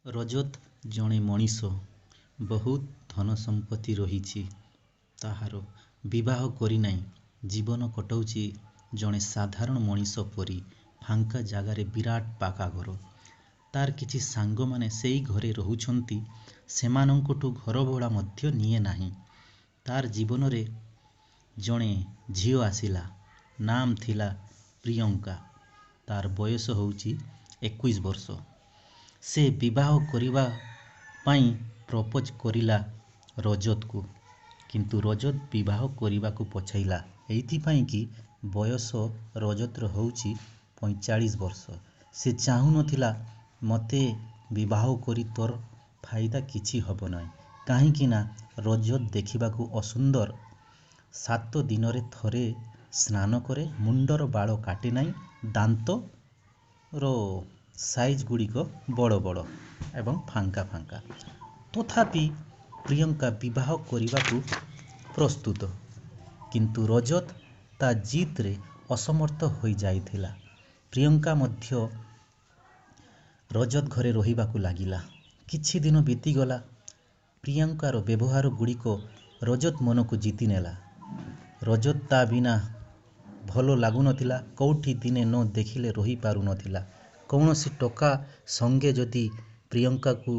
ରଜତ ଜଣେ ମଣିଷ। ବହୁତ ଧନ ସମ୍ପତ୍ତି ରହିଛି ତାହାର। ବିବାହ କରିନାହିଁ। ଜୀବନ କଟାଉଛି ଜଣେ ସାଧାରଣ ମଣିଷ ପରି। ଫାଙ୍କା ଜାଗାରେ ବିରାଟ ପାକାଘର। ତାର କିଛି ସାଙ୍ଗମାନେ ସେଇ ଘରେ ରହୁଛନ୍ତି। ସେମାନଙ୍କଠୁ ଘରଭଡ଼ା ମଧ୍ୟ ନିଏ ନାହିଁ। ତାର ଜୀବନରେ ଜଣେ ଝିଅ ଆସିଲା। ନାମ ଥିଲା ପ୍ରିୟଙ୍କା। ତାର ବୟସ ହେଉଛି 21 ବର୍ଷ। ସେ ବିବାହ କରିବା ପାଇଁ ପ୍ରପୋଜ କରିଲା ରଜତକୁ। କିନ୍ତୁ ରଜତ ବିବାହ କରିବାକୁ ପଛେଇଲା ଏଇଥିପାଇଁ କି ବୟସ ରଜତର ହେଉଛି 45 ବର୍ଷ। ସେ ଚାହୁଁନଥିଲା ମୋତେ ବିବାହ କରି ତୋର ଫାଇଦା କିଛି ହେବ ନାହିଁ। କାହିଁକି ନା ରଜତ ଦେଖିବାକୁ ଅସୁନ୍ଦର, 7 ଦିନରେ ଥରେ ସ୍ନାନ କରେ, ମୁଣ୍ଡର ବାଳ କାଟେ ନାହିଁ, ଦାନ୍ତର ସାଇଜ୍ ଗୁଡ଼ିକ ବଡ଼ ବଡ଼ ଏବଂ ଫାଙ୍କା ଫାଙ୍କା। ତଥାପି ପ୍ରିୟଙ୍କା ବିବାହ କରିବାକୁ ପ୍ରସ୍ତୁତ। କିନ୍ତୁ ରଜତ ତା ଜିଦ୍ରେ ଅସମର୍ଥ ହୋଇଯାଇଥିଲା। ପ୍ରିୟଙ୍କା ମଧ୍ୟ ରଜତ ଘରେ ରହିବାକୁ ଲାଗିଲା। କିଛି ଦିନ ବିତିଗଲା। ପ୍ରିୟଙ୍କାର ବ୍ୟବହାର ଗୁଡ଼ିକ ରଜତ ମନକୁ ଜିତିନେଲା। ରଜତ ତା ବିନା ଭଲ ଲାଗୁନଥିଲା। କୋଉଠି ଦିନେ ନ ଦେଖିଲେ ରହିପାରୁନଥିଲା। କୌଣସି ଟୋକା ସଙ୍ଗେ ଯଦି ପ୍ରିୟଙ୍କାକୁ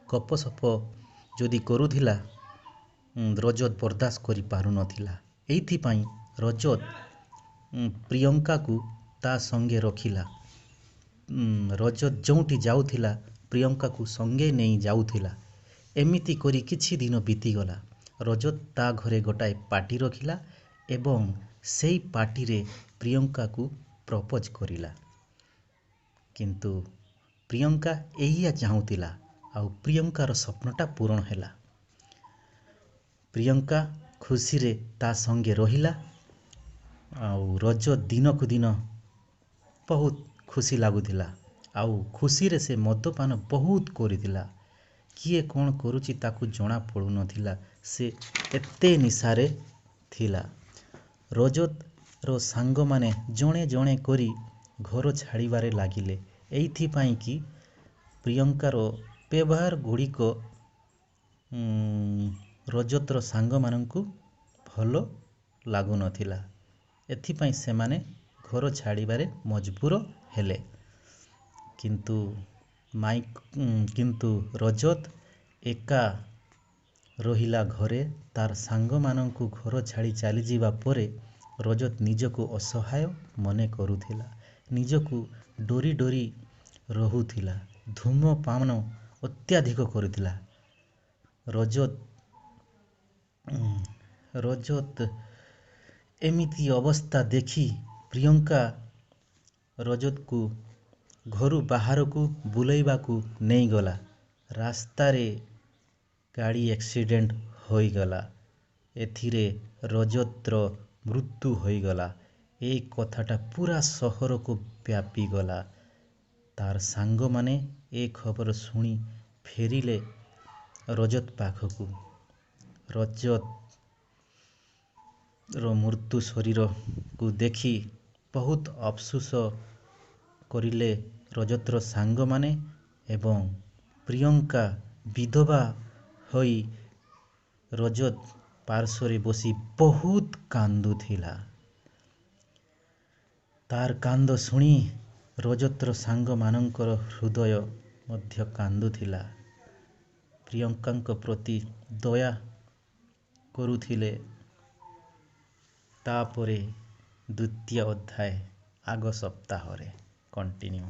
ଗପସପ ଯଦି କରୁଥିଲା, ରଜତ ବରଦାସ୍ତ କରିପାରୁନଥିଲା। ଏଇଥିପାଇଁ ରଜତ ପ୍ରିୟଙ୍କାକୁ ତା ସଙ୍ଗେ ରଖିଲା। ରଜତ ଯେଉଁଠି ଯାଉଥିଲା ପ୍ରିୟଙ୍କାକୁ ସଙ୍ଗେ ନେଇ ଯାଉଥିଲା। ଏମିତି କରି କିଛି ଦିନ ବିତିଗଲା। ରଜତ ତା ଘରେ ଗୋଟାଏ ପାର୍ଟି ରଖିଲା ଏବଂ ସେଇ ପାର୍ଟିରେ ପ୍ରିୟଙ୍କାକୁ ପ୍ରପୋଜ କରିଲା। କିନ୍ତୁ ପ୍ରିୟଙ୍କା ଏଇଆ ଚାହୁଁଥିଲା, ଆଉ ପ୍ରିୟଙ୍କାର ସ୍ୱପ୍ନଟା ପୂରଣ ହେଲା। ପ୍ରିୟଙ୍କା ଖୁସିରେ ତା ସଙ୍ଗେ ରହିଲା। ଆଉ ରଜତ ଦିନକୁ ଦିନ ବହୁତ ଖୁସି ଲାଗୁଥିଲା। ଆଉ ଖୁସିରେ ସେ ମଦ୍ୟପାନ ବହୁତ କରିଥିଲା। କିଏ କ'ଣ କରୁଛି ତାକୁ ଜଣା ପଡ଼ୁନଥିଲା। ସେ ଏତେ ନିଶାରେ ଥିଲା। ରଜତର ସାଙ୍ଗମାନେ ଜଣେ ଜଣେ କରି ଘର ଛାଡ଼ିବାରେ ଲାଗିଲେ। ଏଇଥିପାଇଁ କି ପ୍ରିୟଙ୍କାର ବ୍ୟବହାର ଗୁଡ଼ିକ ରଜତର ସାଙ୍ଗମାନଙ୍କୁ ଭଲ ଲାଗୁନଥିଲା। ଏଥିପାଇଁ ସେମାନେ ଘର ଛାଡ଼ିବାରେ ମଜବୁର ହେଲେ। କିନ୍ତୁ ରଜତ ଏକା ରହିଲା ଘରେ। ତାର ସାଙ୍ଗମାନଙ୍କୁ ଘର ଛାଡ଼ି ଚାଲିଯିବା ପରେ ରଜତ ନିଜକୁ ଅସହାୟ ମନେ କରୁଥିଲା। ନିଜକୁ ଡରି ଡରି ରହୁଥିଲା। ଧୂମପାନ ଅତ୍ୟଧିକ କରୁଥିଲା। ରଜତ ଏମିତି ଅବସ୍ଥା ଦେଖି ପ୍ରିୟଙ୍କା ରଜତକୁ ଘରୁ ବାହାରକୁ ବୁଲେଇବାକୁ ନେଇଗଲା। ରାସ୍ତାରେ ଗାଡ଼ି ଆକ୍ସିଡେଣ୍ଟ ହୋଇଗଲା। ଏଥିରେ ରଜତର ମୃତ୍ୟୁ ହୋଇଗଲା। ଏ କଥାଟା ପୁରା ସହରକୁ ବ୍ୟାପିଗଲା। ତାର ସାଙ୍ଗମାନେ ଏ ଖବର ଶୁଣି ଫେରିଲେ ରଜତ ପାଖକୁ। ରଜତର ମୃତ୍ୟୁ ଶରୀରକୁ ଦେଖି ବହୁତ ଅଫସୋସ କରିଲେ ରଜତର ସାଙ୍ଗମାନେ ଏବଂ ପ୍ରିୟଙ୍କା ବିଧବା ହୋଇ ରଜତ ପାର୍ଶ୍ୱରେ ବସି ବହୁତ କାନ୍ଦୁଥିଲା। ତାର କାନ୍ଦ ଶୁଣି ରଜତର ସାଙ୍ଗମାନଙ୍କର ହୃଦୟ ମଧ୍ୟ କାନ୍ଦୁଥିଲା। ପ୍ରିୟଙ୍କାଙ୍କ ପ୍ରତି ଦୟା କରୁଥିଲେ। ତାପରେ ଦ୍ୱିତୀୟ ଅଧ୍ୟାୟ ଆଗ ସପ୍ତାହରେ କଣ୍ଟିନ୍ୟୁ।